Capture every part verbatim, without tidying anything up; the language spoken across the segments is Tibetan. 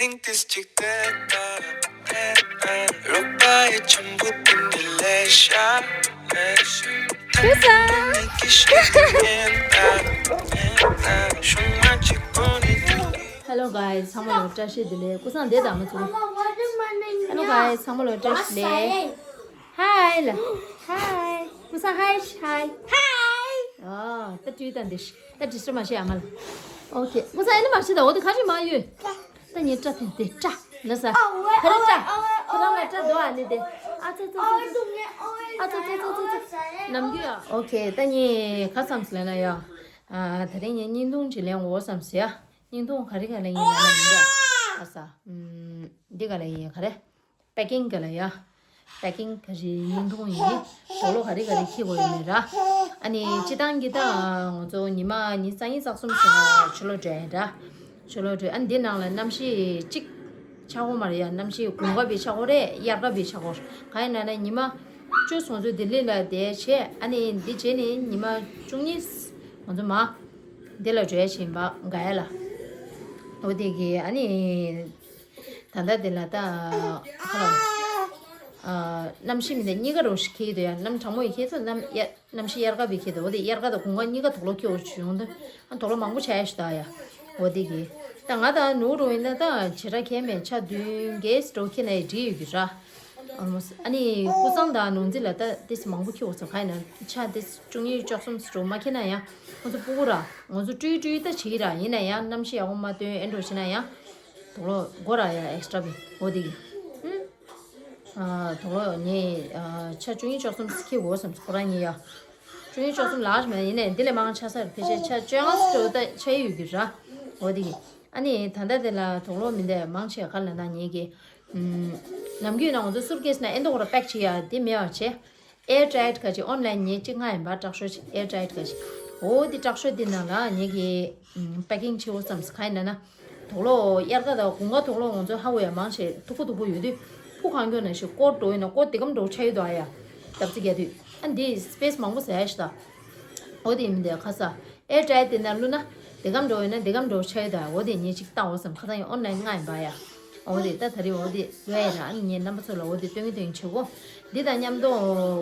ཏིས་ཅིག་ཏེ་ཏ་ཏེ་ཏ། རོགས་པ་ཡི་ཆུན་པོ་ཏིན་ཏི་ལེ་ཤ་ལེ་ཤ། ཏུ་ས། ཏིན་ཏི་ཤ་ཏི་ཉན་ཏ་ཏེ་ཏ། ཤུ་མ་ཅིག་པོ་ནི་ཏུ་ནི། Hello guys, ཚང་མ་ལ་བཀྲ་ཤིས་བདེ་ལེགས། ཀུ་སང་དེ་དང་མ་ཚུགས། Hello guys, ཚང་མ་ལ་བཀྲ་ཤིས་བདེ་ལེགས། Hi ལ། Hi ཀུ་སང་hi hi hi། ཨ་ད་དུས་དང་དེ་ཤི། ད་ཌི་སི་ཊརབ་མ་བྱེད་ཨ་མ་ལ། ཨོ་ཁེ། ཀུ་སང་ཨེ་ནི་མ་བྱེད་ད། འོ་དེ་ཁ་ཅིག་མ་ཡོད། ད་ངའི་སྐྲ་དེ་དེ་སྐྲ་ལ་ས། ཁ་ར་སྐྲ། ཁ་ར་ལ་སྐྲ་འདུག་ཨ་ནི་དེ། ཨ་ཙི་ཙི་ཙི་ཙི། ཨ་ཙི་ཙི་ཙི་ཙི་ཙི། ནམ་རྒྱུན་ཨ། ཨོ་ཁེ། ད་ངས་ཁ་བསམ་སི་ལ་ན་ཡ། ཨ་དེ་རིང་ངས་བརྙན་ཐུང་ཅིག་ལེན་འོ་བསམ་སི་ཡ། བརྙན་ཐུང་ག་རེ་ག་ལེན་ཡིན་ན་ན་མི་འདྲ། ཨ་ས། ཨམ། འདི་ག་ལེན་ཡིན་ག་རེ། པེ་ཀིང་ག་ལ་ཡ། པེ་ཀིང་ག་རེ་བརྙན་ཐུང་ཡིན། དོ་ལོ་ག་རེ་ག་རེ་ཁྱི་གོ་ཡོད་མེད་ར། ཨ་ནི་སྤྱི་བཏང་གི་ད་ང་ཚོ་ཉི་མ་ཉི་ཤུ་རྩ་གཉིས་རྩ་གསུམ་ཟེར་ན་ཆུ་ལོ་འདྲ་ཡིན་ར། ཆུ་ལོ་འདྲ། ཨ་ནི་འདི་ནང་ལ་གནམ་གཤིས་གཅིག་ཆག་གོ་མ་རེད་ཡ། གནམ་གཤིས་དགུན་ཁ་བའི་ཆག་གོ་རེད། དབྱར་ཁ་བའི་ཆག་གོ་རེད། གང་ཡིན་ན་ན་ཉི་མ་བཅུ་སོང་ཚོད་ལྡི་ལི་ལ་བསྡད་བྱས། ཨ་ནི་འདི་བྱས་ནས་ཉི་མ་བཅུ་གཉིས་ང་ཚོ་མ་འདི་ལ་འགྲོ་ཡ་བྱེད་པ་ག་ཡ་ལ། འོ་དེ་གི་ཨ་ནི། ད་ལྟ་དེ་ལ་ད་ཁ་ལ་ཨ་གནམ་གཤིས་མི་འདྲ་གཉིས་ཀ་རོ་ཞིག་ཁེལ་འདུག་ཡ། གནམ་གྲང་མོ་ཡི་ཁེལ་ཚོ། གནམ་ཡ་གནམ་གཤིས་དབྱར་ཁ་བའི་ཁེལ་འདུག་འོ་དེ་དབྱར་ཁ་དང་དགུན་ཁ་གཉིས་ཀ་དོག་ལོ་ཁེལ་འོ་ཞིག་ཡོང་དུས་ཨ་དོག་ལོ་མང་པོ་ཆགས་ཡ་ཞིག་ད་ཡ། འོ་དེ་གི་ད་ང་དང་ནུ་རོ་ཡིན་ན་ད་བྱེ་བྲག་ཁེལ་མེད། ཆ་བདུན་གེ་སི་འགྲོ་ཁེལ་ན་ཡི་འགྲིག་ཡོད་གི་ར། ཨ་ནི་ཀུ་སང་དང་ནོར་འཛིན་ལ་ད་དེ་སི་མང་པོ་ཁེལ་འོ་ཚོ་ག་ཡིན་ན་ཆ་དེ་སི་བཅུ་གཉིས་བཅུ་གསུམ་སི་འགྲོ་མ་ཁེལ་ན་ཡང་ཁོ་ཚོ་སྤུ་གུ་ར། ང་ཚོ་སྤྲུལ་སྤྲུལ་ད་བྱེད་ར། ཡིན་ན་ཡང་གནམ་གཤིས་ཡག་པོ་མ་སྟོན་ཨེ་འགྲོ་བྱེད་ན་ཡང་དོག་ལོ་སྒོ་ར་ཡ་ཨེག་སི་ཊ་བི་འོ་དེ་གི་ཨ་དོག་ལོ་ངས་ཨ་ཆ་བཅུ་གཉིས་བཅུ་གསུམ་ཁེ་འོ་བསམ་ཁོ་རང་ཉིད་ཡ། བཅུ་གཉིས་བཅུ་གསུམ་ལགས་མ་ཡིན་ནས་འདི་ལས་མང་ཆ་ས་རེད། ཕལ་ཆེར་ཆ་བཅོ་ལྔ་སི་འགྲོ་ད་ཆ་ཡི་ཡོད་གི་ར། འོ་དེ་གི་ཨ་ནི་ད་ལྟ་དེ་ལ་དོག་ལོ་མི་འདས་མང་ཆེ་ག་ལ་ན་ཉེ་གི་ནམ་རྒྱུན་ན་ང་ཚོ་སུཊ་ཀེ་སི་ན་ཨེ་འདོག་ར་པེག་བྱེད་ཡ་དེ་མེད་བ་བྱེད། ཨེར་ཊའིཊ་ག་ཅིག་ཨོན་ལན་ཉེ་གཅིག་ང་ཡིན་པ་དྲག་ཤོས་ཅིག་ཨེར་ཊའིཊ་ག་ཅིག་འོ་དེ་དྲག་ཤོས་དེ་ནང་ལ་ཉེ་གི་པེ་ཀིང་བྱེད་འོ་བསམ་སི་ག་ཡིན་ན་ན། དོག་ལོ་དབྱར་ཁ་དང་དགུན་ཁ་དོག་ལོ་ང་ཚོ་ཧ་གོ་ཡ་མང་ཆེ་མཐུག་པོ་མཐུག་པོ་ཡོད་དུས་ཕུ་གང་མགྱོགས་ན་ཞིག་སྐོར་འགྲོ་ཡིན་ན་སྐོར་དེ་གམ་འགྲོ་ཆ་ཡོད་དོ་ཨ་ཡ། སྟབས་ཚིག་རྒྱ་དུས་ཨ་འདི་སི་པེ་སི་མང་པོ་ཟ་ཡ་ཞིག་ད། འོ་དེ་མི་འདས་ཁ་ས། ཨེར་ཊའིཊ་དེ་ན་བླུགས་ན་དེ་གམ་འགྲོ་ཡོད་ན་དེ་གམ་འགྲོ་ཆ་ཡོད་དོ་ཨ། འོ་དེ་ཉེ་གཅིག་བཏང་འོ་བསམ་ཁ་ཚང་ཡི་ཨོན་ལན་ང་ཡིན་པ་ཡ། འོ་དེ་ད་ད་རེས་འོ་དེ་ལོས་ཡ་ར། ཨ་ནི་ངའི་རྣམ་པ་ཚོ་ལ་འོ་དེ་སྟོན་གི་སྟོན་གི་བྱེད་གོ། འདི་དང་མཉམ་དུ་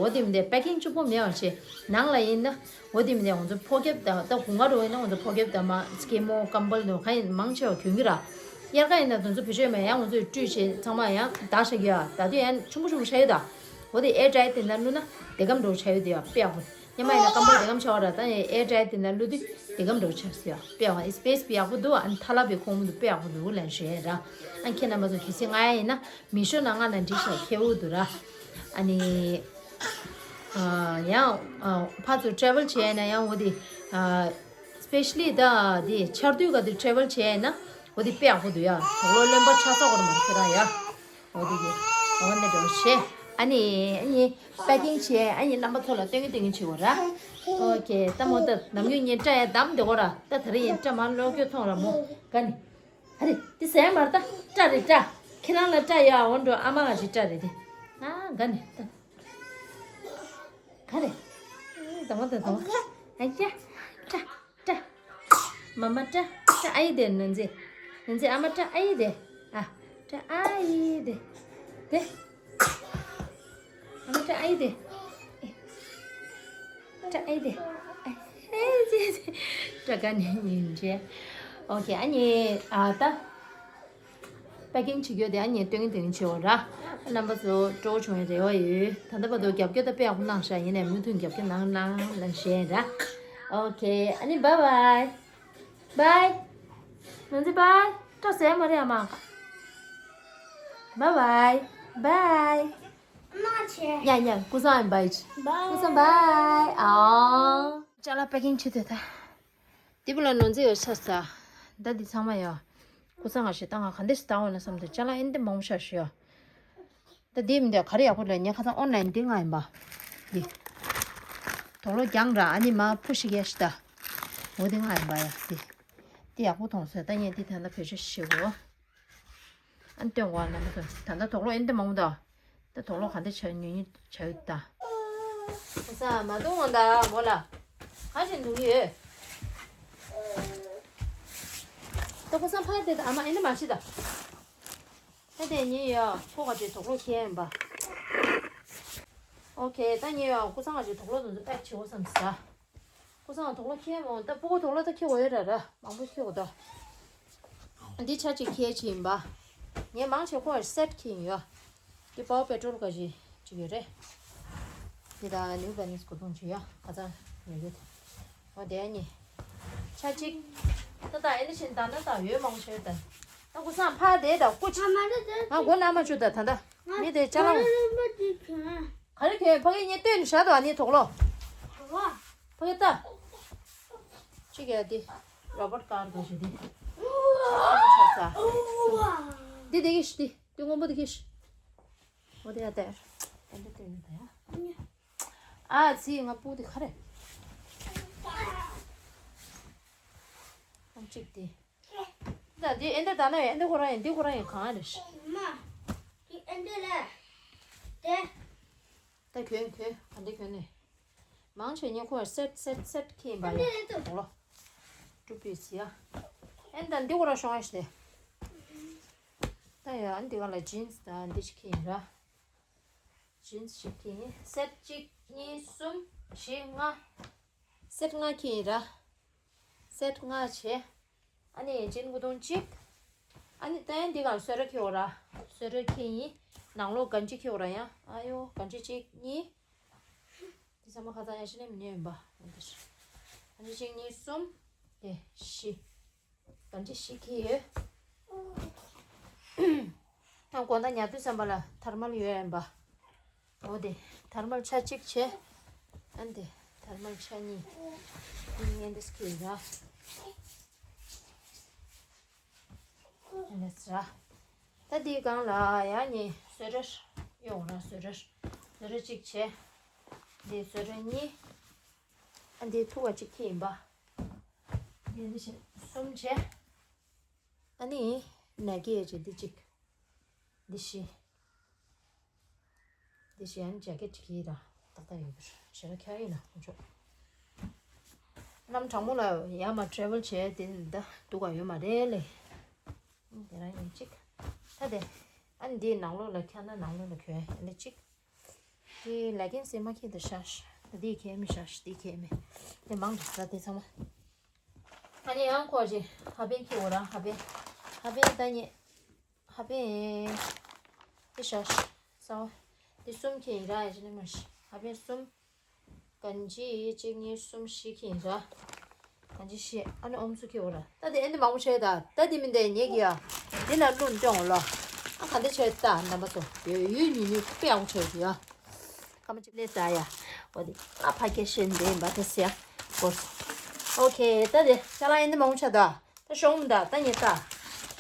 འོ་དེ་མི་འདས་པེ་ཀིང་གཅིག་པོ་མེད་བ་བྱེད་ནང་ལ་ཡིན་ན། འོ་དེ་མི་འདས་ང་ཚོ་ཕོ་ཁེབ་དང་ད་དགུན་ཁ་འགྲོ་ཡིན་ན་ང་ཚོ་ཕོ་ཁེབ་དང་མ་སྐྱི་མོ་ཀམ་བལ་དང་ག་ཡིན་མང་ཆེ་བ་གྱོན་གི་ར། དབྱར་ཁ་ཡིན་ན་དེ་ཚོ་བེད་སྤྱོད་མེད་ཡང་ང་ཚོས་བཀྲུས་བྱས་ཚང་མ་ཡང་དག་བྱ་གི་ཡ། ད་དུས་ཡང་ཆུང་པོ་ཆུང་པོ་ཆ་ཡོད་ད། འོ་དེ་ཨེར་ཊའིཊ་དེ་ན་བླུགས་ན་དེ་གམ་འགྲོ་ཆ་ཡོད་དེ་ཡ་དཔེ་ཡག་པོ། སྔོན་མ་ཡིན་ན་ཀམ་བལ་དེ་གམ་ཆ་བ་ར། ད་ཡང་ཨེར་ཊའིཊ་དེ་ན་བླུགས་དུས་དེ་གམ་འགྲོ་ཆ་སི་ཡ་དཔེ་ཡག་པོ། ཨི་སི་པེ་སི་དཔེ་ཡག་པོ་འདུག་ཨ་ནི་ཐ་ལ་བའི་ཁོང་མོ་འདུག་དཔེ་ཡག་པོ་འདུག་ལན་ཞེས་ར། ཨ་ཁྱེད་རྣམ་པ་ཚོ་གལ་སྲིད་ང་ཡ་ཡིན་ན། མི་ཤོ་ན་ང་ན་འགྲིག་ཤག་ཁེ་འུ་དུ་ར། ཨ་ནི། ཨ་ཡང་ཨ་ཕར་ཚུར་ཊེ་རེ་ཝལ་བྱས་ན་ཡང་འོ་དེ། ཨ་སི་པེ་ཤ་ལི་ད་དེ་ཆར་དུས་ག་དུས་ཊེ་རེ་ཝལ་བྱས་ན་འོ་དེ་དཔེ་ཡག་པོ་འདུག་ཡ། དོག་ལོ་རློན་པ་ཆགས་ས་གོ་ར་མ་ཁྱོད་རང་ཡ། འོ་དེ་གི་འོ་ནི་འགྲོ་བྱས། ཨ་ནི་ཨ་ནི་པེ་ཀིང་བྱས། ཨ་ནི་རྣམ་པ་ཚོ་ལ་སྟོན་གི་སྟོན་གི་བྱེད་གོ་ར། ཨོ་ཁེ། ད་མོ་ད་ནམ་རྒྱུན་ངས་སྐྲ་ཡ་བསྡམས་བསྡད་གོ་ར། ད་ད་རེས་ཡིན་སྐྲ་མར་ལོག་ཁྱོད་ཐོང་ར་མོ་ག་ནི། ཨ་རེ། འདི་ཟ་ཡ་མ་རེད་ད། སྐྲ་རེད་སྐྲ། ཁྱེད་རང་ལ་སྐྲ་ཡ་འོ་འགྲོ། ཨ་མ་ང་ཞིག་སྐྲ་རེད་དེ། ཨ་ག་ནས་ད། ག་རེ། ད་མ་ད་ད་མ། ཨ་ཡ། སྐྲ། སྐྲ། མ་མ་སྐྲ། སྐྲ་ཨ་ཡི་དེ་ནོར་འཛིན། ནོར་འཛིན་ཨ་མ་སྐྲ་ཨ་ཡི་དེ། ཨ། སྐྲ་ཨ་ཡི་དེ། དེ། ཨ་མ་སྐྲ་ཨ་ཡི་དེ། སྐྲ་ཨ་ཡི་དེ། ཨ་ཨེ་ཙི་ཙི། སྐྲ་ག་ནས་ཡིན་ཅེ། ཨོ་ཁེ། ཨ་ནི་ཨ་ད་པེ་ཀིང་བྱེད་རྒྱུ་དེ་ཨ་ནི་སྟོན་གི་སྟོན་གི་བྱེད་འོ་ར། རྣམ་པ་ཚོ་སྤྲོ་བོ་བྱུང་བའི་རེ་བ་ཡོད། ད་ལྟ་བར་དུ་རྒྱབ་སྐྱོར་ད་དཔེ་ཡག་པོ་གནང་ཤག་ཡིན་ནའི་མུ་མཐུད་རྒྱབ་སྐྱོར་གནང་གནང་ལ་ཞེས་ར། ཨོ་ཁེ། ཨ་ནི་བཱའི་བཱའི། བཱའི། ནོར་འཛིན་བཱའི། སྐྲ་ཟ་ཡ་མ་རེད་ཨ་མ། བཱའི་བཱའི། བཱའི། མ་བྱེད། ཡ་ཡ། ཀུ་སང་བཱའི། བཱའི། ཀུ་སང་བཱའི། ཨ། ཅ་ལག་པེ་ཀིང་བྱེད་དེ་ད། དེ་བུ་ལ་ནོར་འཛིན་ཡོད་ས་ས། ད་འདི་ཚང་མ་ཡོད། ཀུ་སང་ང་ཞེ་ད་ང་ག་འདྲ་ཞིག་བཏང་འོང་ན་བསམ་དུས་ཅ་ལག་ཨེ་འདི་མང་པོ་ཞིག་ཡོད། ད་འདི་མི་འདུག་ག་རེ་ཡག་པོ་ལ་ཉེ་ཁ་ཚང་ཨོན་ལན་འདི་ང་ཡིན་པ། འདི། དོག་ལོ་རྒྱང་ར། ཨ་ནི་མ་ཕུ་ཞིག་ཡ་ཞིག་ད། འོ་འདི་ང་ཡིན་པ་ཡ་འདི། འདི་ཡག་པོ་མཐོང་སོང་། ད་ངས་འདི་ད་ལྟ་བེད་སྤྱོད་ཞིག་གོ། ཨ་ནི་སྟོན་གོ་ཨ་ན་མ་ཐོན། ད་ལྟ་དོག་ལོ་ཨེ་འདི་མང་པོ་ད། ད་དོག་ལོ་ག་འདི་ཆ་ཉུང་ཉུང་ཆ་ཡོད་ད། ཁོ་ས་མ་འདུག་འོང་ད་མོ་ལ། ག་ཞིག་འདུག་ཡོད། ད་ཁོ་ས་ཕར་དེ་ད་ཨ་མ་ཨེ་འདི་མ་ཤི་ད། ད་དེ་ཉིན་ཡ་ཁོ་ག་ཅིག་དོགས་སློང་ཁྱེར་ཡིན་པ། ཨོ་ཁེ། ད་ཉིན་ཡ་ཀུ་སང་ག་ཅིག་དོགས་སློང་དུ་པེག་བྱེད་འོ་བསམ་ས། ཀུ་སང་དོགས་སློང་ཁྱེར་མོ། ད་ཕྲུ་གུ་དོགས་སློང་ད་ཁྱེར་འོ་ཡོད་ར་ར། མང་པོ་ཁྱེར་འོ་ད། འདི་ཆ་གཅིག་ཁྱེར་ཅིག་ཡིན་པ། ངས་མང་ཆེ་ཁོ་སེ་ཊི་ཁྱེར་ཡིན་ཡ། འདི་པའོ་པེ་ཊོལ་ག་ཅིག་ཅིག་ཡོད་རེད། འདི་ད་ནིའུ་བེ་ལན་སི་གོ་ཐུང་ཅིག་ཡ། ཁ་ཚ་ཡོད་ཡོད། འོ་དེ་གཉིས། ཆ་གཅིག་ད་ད་ཨེ་འདི་བཞིན་ད་ན་ད་ཡོད་མང་ཆེ་ད། ད་ཀུ་སང་ཕ་དེ་ད་ཀུ་ཅི། ང་མགོ་ན་མ་བཅུ་ད་ད་ད། མི་དེ་ཅ་ལག་ག་རེ་གྱོན། ཕ་གི་ཉེ་སྟོན་ཤ་དོ་ཨ་ནི་དོགས་སློང་། ཕ་གི་ད། ཅི་ག་དེ། རོ་བོ་ཊི་ཀར་དོ་ཞིག་དེ། འདི་དེ་གི་ཤི་དེ། དེ་སྔོན་པོ་དེ་གི་ཤི། འོ་དེ་ཡ་དེ། ཨེ་འདི་སྟོན་ད་ཡ། ཨ་ཙི་ང་པུ་དེ་ག་རེ། ཨམ་གཅིག་དེ། ད་འདི་ཨེ་འདི་ད་ན་ཡ་ཨེ་འདི་ཁོ་རང་ཡིན། འདི་ཁོ་རང་ཡིན་གང་རེད། མ། འདི་ཨེ་འདི་ལ། དེ། ད་གྱོན་གྱོན་ག་འདི་གྱོན་ནས། མང་ཆེ་ཉེ་ཁོ་སེ་ཊི་སེ་ཊི་སེ་ཊི་ཁྱེར་ཡིན་པ་ཡ། ཨེ་འདི་ལ་ད། དོགས་སློང་གྲུབ་པའི་ཚེ་ཡ། ཨེ་ད་འདི་ཁོ་རང་ཤོང་ཡ་ཞིག་དེ། ད་ཡ་འདི་ག་ལ་ཇིན་སི་ད་འདི་ཞིག་ཁྱེར་ཡིན་ར། ཇིན་སི་ཞིག་ཁྱེར་ཡིན། སེ་ཊི་གཅིག་གཉིས་གསུམ་བཞི་ལྔ། སེ་ཊི་ལྔ་ཁྱེར་ཡིན་ར། སེ་ཊི་ལྔ་བྱས། ཨ་ནི་ཇིན་སྐུ་གདུང་གཅིག་ཨ་ནི་ད་ཡང་འདི་ག་ལ་སོ་ར་ཁྱེར་འོ་ར། སོ་ར་ཁྱེར་ཡིན། ནང་ལོགས་གན་ཇི་ཁྱེར་འོ་ར་ཡ། ཨ་ཡོ་གན་ཇི་གཅིག་གཉིས། འདི་ཚང་མ་ཁ་ཚ་ཡ་ཤི་ནས་མི་ཉོས་ཡིན་པ། འོ་འདི་ཤི། གན་ཇི་གཅིག་གཉིས་གསུམ། དེ་བཞི། གན་ཇི་བཞི་ཁྱེར་ཡོད། ཡང་དགོང་དག་ཉལ་དུས་ཙམ་པ་ལ་ཐར་མལ་ཡོད་ཡིན་པ། འོ་དེ་ཐར་མལ་ཆ་གཅིག་བྱས། ཨ་ནི་དེ་ཐར་མལ་ཆ་གཉིས། འདི་ངན་འདི་སྐྱིད་ར། ཨ་ནི་ཟ། ད་འདིའི་སྒང་ལ་ཡང་ནི་སོ་ར་ཡོང་ར། སོ་ར་སོ་ར་གཅིག་བྱས། འདི་སོ་ར་གཉིས། ཨ་འདི་ཐུག་པ་གཅིག་ཁྱེར་ཡིན་པ། འདི་འདི་བྱས་གསུམ་བྱས། ཨ་ནི་ན་གི་ཡ་བྱས་འདི་གཅིག་འདི་བཞི། འདི་བཞི་ཨ་ནི་ཇེ་ཀེ་ཊི་གཅིག་ཡིན་ར། ཏག་ཏག་ཡོད་པར་ཞེ་དྲག་ཁྱག་ཡིན་ན་ཁོང་ཚོ། གནམ་གྲང་མོ་ལ་ཡར་མར་ཊེ་རེ་ཝལ་བྱས་དེ་འདི་འདུག་ག་ཡོད་མ་རེད་ལེ། དེ་རང་ཡིན་གཅིག་ད་དེ། ཨ་ནི་འདིའི་ནང་ལོགས་ལ་འཁྱེར་ན་ནང་ལོགས་ལ་གྱོན་ཨ་ནི་གཅིག་དེ་ལ་ཀིན་སེ་མ་ཁྱེར་དུ་ཤ་ཤ། ད་དེ་ཁྱེར་མི་ཤ་ཤ། དེ་ཁྱེར་མི། དེ་མང་དུ་ཟ་དེ་ཚང་མ། ཨ་ནི་ཡང་ཁོ་ཅི་ཧ་པན་ཁྱེར་འོ་ར། ཧ་པན། ཧ་པན་ད་ཉེ། ཧ་པན། དེ་ཤ་ཤ། ས་བ། དེ་གསུམ་ཁྱེར་ཡིན་ར་ཡ་ཅི་ནི་མ་ཤི། ཧ་པན་གསུམ། གན་ཇི་གཅིག་གཉིས་གསུམ་བཞི་ཁྱེར་ཡིན་ར། གན་ཇི་བཞི། ཨ་ནི་ཨོམ་སུ་ཁྱེར་འོ་ར། ད་དེ་ཨེ་འདི་མང་པོ་བྱས་ད། ད་དེ་མིན་དེ་ཉེ་གི་ཡ། འདི་ལ་བླུགས་འདྲ་འོ་ལ། ཨ་ག་འདི་བྱས་ད་རྣམ་པ་ཚོ། ཡོད་ཡོད་ཉུང་ཉུང་དཔེ་ཡག་པོ་བྱས་ཀྱི་ཡ། སྐར་མ་གཅིག་ལས་ད་ཡ། འོ་དེ་ཨ་ཕ་སྐད་བཤད་འདི་འབའ་ད་སི་ཡ། འོ། ཨོ་ཁེ། ད་དེ་ཅ་ལག་ཨེ་འདི་མང་པོ་ཆགས་ད། ད་ཤོང་མི་ད། ད་ཉེ་ད།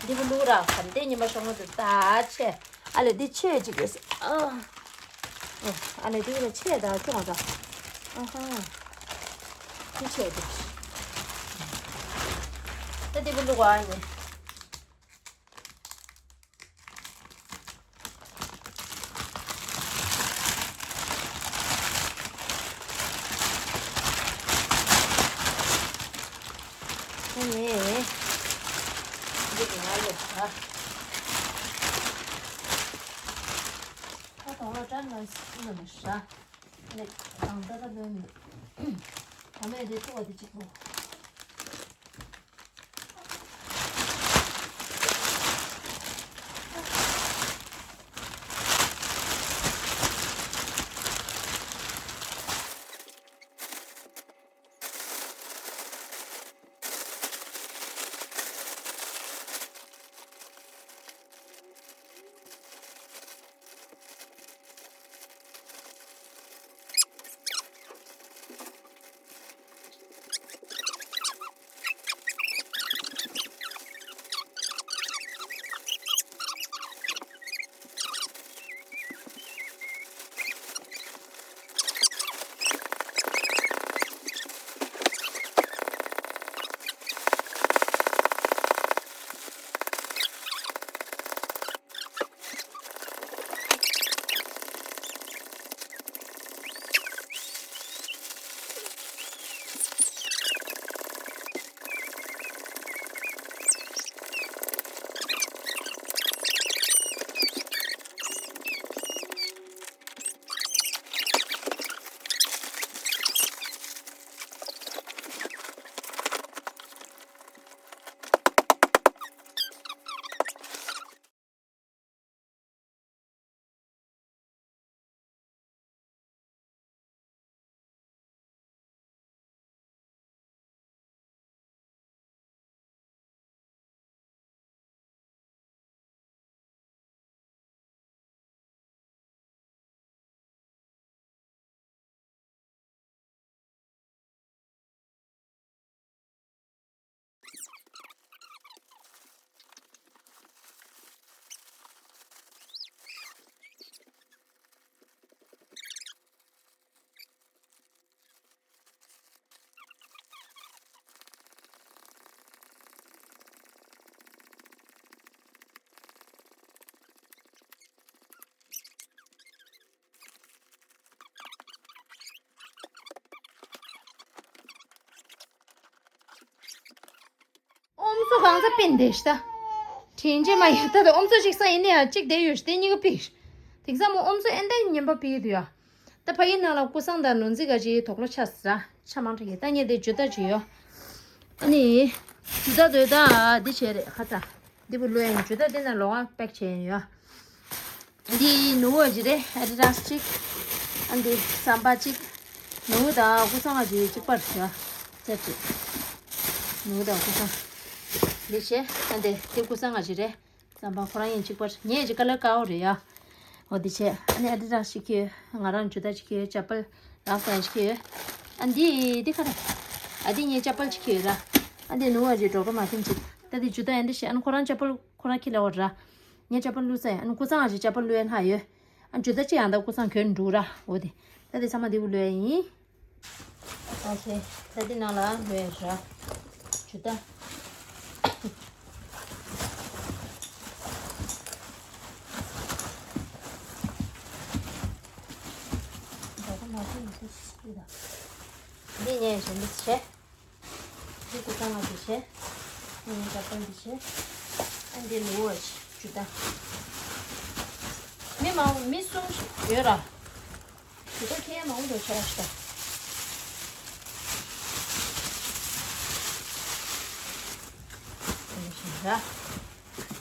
འདི་བུ་ལུག་ར་གམ་དེ་ཉི་མ་ཤོང་མི་ད། ད་ཆེ། ཨ་ལེ་འདི་ཆེ་ཅིག་རེད། ཨ། ཨ་ལེ་འདི་ལ་ཆེ་ད་ཅོང་ད། ཨ་ཧ། འདི་ཆེ་ཅིག་ད་འདི་བུ་ལུག་ཨ་ཉེ། ཨ་ནི། འདི་གི་ང་ཡོད་ད། ད་དང་བ་ཀྲང་ལ་སི་ནི་མི་ཧྲ། ཨ་ནི་གང་ལྟར་ད་ལོན་མི་འདུག་ད་མེད་དེ་ཐུག་པ་དེ་གཅིག་པོ། ཚོ་གང་ཚ་པིན་དེ་ཤ་ད། དྲིན་ཅན་མ་ཡ་ད་དུ་ཨོམ་ཚོ་ཅིག་ས་ཡིན་ནི་ཡ་གཅིག་དེ་ཡོད་ཤ་དེ་གཉིས་ཀ་པིག་དེང་སང་མོ་ཨོམ་ཚོ་ཨེན་དེ་ཉན་པ་པིག་དུ་ཡ། ད་ཕ་ཡི་ནང་ལ་ཀུ་སང་དང་ནོར་འཛིན་ག་ཅིག་དོག་ལོ་ཆ་ས་ཆ་མང་དྲག་གི་ད་ངས་དེ་ཇུ་ད་ཅིག་ཡོད། ཨ་ནི། ཇུ་ད་དོ་ད་འདི་བྱས་རེད་ཁ་ཚ། འདི་བུ་ལོས་ཡིན་ཇུ་ད་འདི་ན་ལོག་ཨ་པེག་བྱས་ཡིན་ཡོད། འདི་ནུ་བོ་ཅིག་རེད་ཨ་ཌི་ཌ་སི་ཅིག་ཨ་འདི་སམ་པ་ཅིག་ནུ་བོ་དང་ཀུ་སང་ཨ་ཅིག་གཅིག་པར་ཡོད། ཙེབ་ཅིག་ནུ་བོ་དང་ཀུ་སང་། འདི་བྱས་ཨ་འདི་འདི་ཀུ་སང་ཨ་ཅིག་རེད། རྩམ་པ་ཁོ་རང་ཡིན་གཅིག་པར་ངས་ཀྱི་ཀ་ལར་དཀར་པོ་རེད་ཡ། འོ་འདི་བྱས་ཨ་ནི་ཨ་ཌི་ཌ་སི་ཞིག་གི་ང་རང་ཇུ་ད་ཞིག་གི་ཅ་པལ་ལག་ཟ་ཞིག་གི་ཨ་འདི་འདི་ཁ་ར། ཨ་འདི་ངའི་ཅ་པལ་ཞིག་གི་ར། ཨ་འདི་ནུ་བ་ཞིག་འགྲོ་གི་མ་ཐེན་ཅིག་ད་འདི་ཇུ་ད་ཨ་འདི་ཞིག་ཨ་ནི་ཁོ་རང་ཅ་པལ་ཁོ་རང་ཁྱི་ལ་བ་ར། ངའི་ཅ་པལ་བླུག་ས་ཡ་ཨ་ནི་ཀུ་ཚང་ང་ཞིག་ཅ་པལ་བླུག་ཡ་ན་ཡོད། ཨ་ཇུ་ད་ཅི་ཡང་ད་ཀུ་ཚང་གྱོན་འགྲོ་ར་འོ་དེ། ད་འདི་ཚང་མ་འདི་བུ་བླུག་ཡ་ཡིན། ཨོ་ཁེ། ད་འདི་ནང་ལ་ལོས་ར། ཇུ་ད། འདི་ཉན་བཞིན་འདི་བྱས། འདི་ཀུ་ཚང་ང་འདི་བྱས། འདི་ཉན་ཀ་པན་འདི་བྱས། ཨ་འདི་ལོས་ཇུ་ད། མི་མང་མི་གསུམ་ཡོད་ར། དེ་ཚོ་ཁྱེད་མང་པོ་ཆགས་ཤག་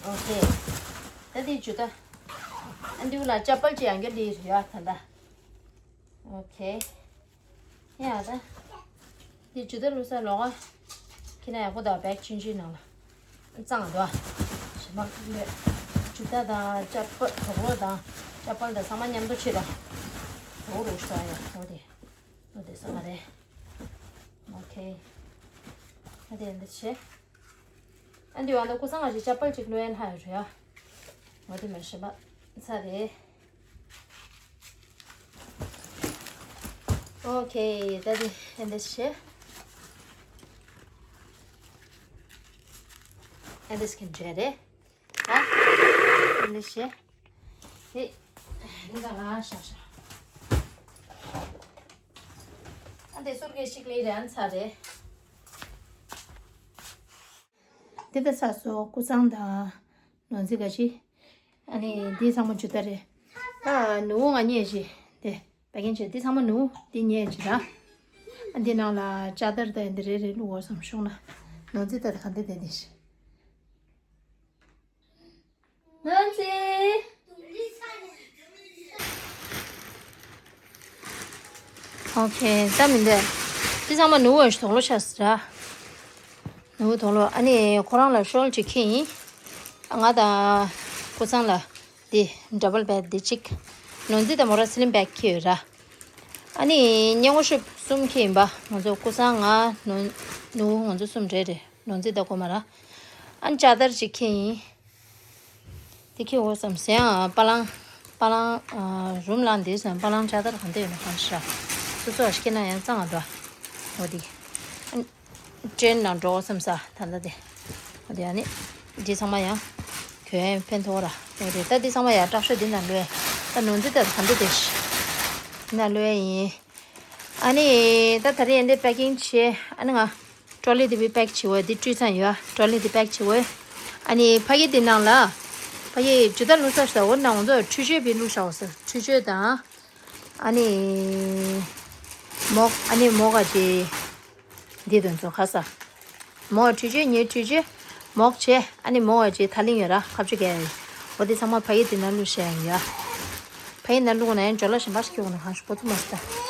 ཨོ་ཁེ། ད་དེ་ཇུ་ད། ཨ་འདི་ལ་ཅ་པལ་ཅི་ཡང་གི་ལི་རེད་ད་ད། ཨོ་ཁེ། ཡ་ད། དེ་ཇུ་ད་ལུ་ས་ལོག་ཨ། ཁྱེད་ན་ཡག་པོ་ད་བེག་ཆུན་ཆུན་ནང་ལ། གཙང་དོ། ཞེ་མ་ལོས། ཇུ་ད་དང་ཅ་པལ་དོག་ལོ་དང་། ཅ་པལ་དང་ཚང་མ་མཉམ་དུ་ཕྱིར་ར། འོ་རུ་ཤ་ཡ་འོ་དེ། འོ་དེ་ས་མ་རེད། ཨོ་ཁེ། ཨ་དེ་འདི་བྱེད། ཨ་འདི་བ་ད་ཀུ་སང་ང་ཞིག་ཅ་པལ་ཅིག་ལོས་ལྷ་ཡོད་རེད་ཡ། འོ་དེ་མ་ཞེ་མ་ཚ་རེད། ཨོ་ཁེ། ད་དེ་ཨ་འདི་བྱེད། ཨ་འདི་སྐད་འདྲ་རེད། ཨ་འདི་བྱེད། ཧེ། འདི་ད་ང་ཤ་ཤ། ཨ་འདི་སོར་གེ་ཞིག་ལས་རན་ཚ་རེད། འདི་ད་ཚ་སོ་ཀུ་སང་དང་ནོར་འཛིན་ག་ཅི། ཨ་ནི་འདི་ཚང་མ་ཇུ་ད་རེད། ཨ་ནུ་ང་ཉེ་ཞི། དེ་པེ་ཀིང་བྱས་འདི་ཚང་མ་ནུ་འདི་ཉེ་ཞི་ར། ཨ་འདི་ནང་ལ་ཅ་དར་ད་འདི་རེ་རེ་བླུགས་བར་བསམ་ཤོག་ན། ནོར་འཛིན་ད་ག་འདི་དེ་འདི་ཞི། ནོར་འཛིན། ཨོ་ཁེ། ད་མི་འདོད། འདི་ཚང་མ་ནུ་བོ་ཞིག་དོག་ལོ་ཆགས་སི་ར། ནུ་བོ་དོག་ལོ་ཨ་ནི་ཁོ་རང་ལ་ཤོལ་ཅིག་ཁྱེར་ཡིན། ང་དང་ཀུ་སང་ལ་འདི་ཌ་བལ་བེད་འདི་གཅིག་ནོར་འཛིན་དང་མོ་ར་སི་ལིམ་བེད་ཁྱེར་ཡོད་ར། ཨ་ནི་སྙན་ངོ་ཤོབ་གསུམ་ཁྱེར་ཡིན་པ་ང་ཚོ་ཀུ་སང་ང་ནུ་ནུ་བོ་ང་ཚོ་གསུམ་རེད་རེད། ནོར་འཛིན་དང་ཀོ་མ་ར། ཨ་ནི་ཅ་དར་ཅིག་ཁྱེར་ཡིན། དེ་ཁྱེར་འོ་བསམ་ཟེར་ཡང་པ་ལང་། པ་ལང་། རུམ་ལང་འདི་བསམ་པ་ལང་ཅ་དར་གང་དེ་ཡོད་ན་གང་ཤ། སོ་སོ་ཨ་ཤི་ཁྱེར་ན་ཡང་གཙང་ང་འདུག་འོ་དེ། ཨ་ནི། ཊྲེན་ནང་འགྲོ་བསམ་ས་ད་ལྟ་དེ། འོ་དེ་ཨ་ནི། འདི་ཚང་མ་ཡང་། གྱོན་ཕན་ཐོགས་ར། འོ་དེ་ད་འདི་ཚང་མ་ཡང་སྐྲག་ཤོས་འདི་ན་ལོས། ད་ནོར་འཛིན་ད་གང་དེ་དེ་ཤི། འདི་ན་ལོས་ཡིན། ཨ་ནི་ད་ད་རེས་ཨ་འདི་པེ་ཀིང་བྱས་ཨ་ནི་ང་ཀྲོ་ལི་དེ་བི་པེག་བྱེད་འོ་འདི་བཀྲུས་ཚར་ཡོད། ཀྲོ་ལི་དེ་པེག་བྱེད་འོ། ཨ་ནི་ཕ་གི་དེ་ནང་ལ་ཕ་གི་ཇུ་ད་ལུ་ས་ཤ་འོ་ན་ང་ཚོ་འཕྲུལ་ཆས་བི་ལུ་ཤ་འོ་ས་འཕྲུལ་ཆས་དང་ཨ་ནི་མོག་ཨ་ནི་མོག་ག་ཅི་འདི་དོན་ཚོ་ཁ་ས། མོ་འཕྲུལ་ཆས་ཉེ་འཕྲུལ་ཆས་མོག་ཆས་ཨ་ནི་མོ་བ་ཆས་ཐ་ལིང་ཡོད་ར་ཁབ་ཆུ་གས་ཡོད། འོ་དེ་ཚང་མ་ཕ་ཡི་དེ་ན་བླུགས་བཤད་ཡོད། ཕ་ཡི་ན་བླུགས་ན་ཡང་ཇོ་ལ་ཞིམ་པ་ཞིག་སྐྱོ་ན་ཧ་ཤི་པོ་ཐུ་མ་སི་ད།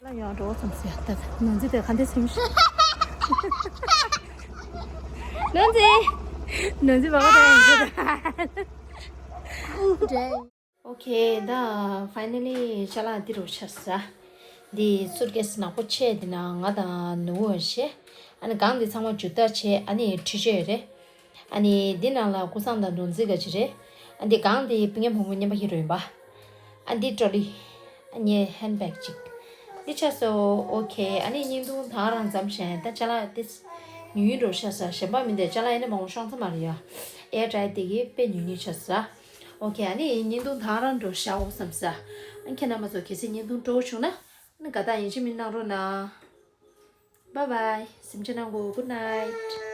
ལ་ཡང་འགྲོ་བསམ་ཟེར། ད་ནོར་འཛིན་དེ་ག་འདྲ་སེམས་ཤིག་ནོར་འཛིན། ནོར་འཛིན་བ་ག་དང་ཡང་ཟེར། ཨོ་ཁེ། ད་ཕའི་ནལ་ལི་ཅ་ལག་འདི་རུ་ཆགས་ས། འདི་སུཊ་ཀེ་སི་ནག་པོ་ཆེ་འདི་ན་ང་དང་ནུ་བོ་བྱས། ཨ་ནི་སྒང་འདི་ཚང་མ་ཇུ་ཏ་བྱས། ཨ་ནི་ཁྲུས་ཆས་རེད། ཨ་ནི་འདི་ནང་ལ་ཀུ་སང་དང་ནོར་འཛིན་ག་ཅི་རེད། ཨ་འདི་སྒང་འདི་སྤུན་ཀྱག་བུ་མོ་རྔན་པ་ཧི་རོ་ཡིན་པ། ཨ་འདི་ཏྲོ་ལི། ཨ་ནི་ཧེན་བེག་ཅིག་འདི་ཆགས་སོ། ཨོ་ཁེ། ཨ་ནི་བརྙན་ཐུང་ད་རང་མཚམས་བཞག་ཡིན། ད་ཅ་ལག་འདི་ཉུང་ཉུང་འགྲོ་ཆགས་ས། གཞན་པ་མིན་ཏེ་ཅ་ལག་ཡིན་ན་མང་པོ་ཤོང་ཚ་མ་རེད་ཡ། ཨེར་ཏའེཊ་དེ་གི་དཔེ་ཉུང་ཉུང་ཆགས་ས། ཨོ་ཁེ། ཨ་ནི་བརྙན་ཐུང་ད་རང་འགྲོ་བཞག་འོ་བསམ་ས། ཨ་ཁྱེད་རྣམ་པ་ཚོ་གལ་སྲིད་བརྙན་ཐུང་སྤྲོ་བོ་བྱུང་ན། ཨ་ནི་དགའ་རྟགས་ཡིན་གཅིག་མིན་གནང་རོགས་གནང་། Bye bye. སེམས་ཅན་ནང་གོ། Good night.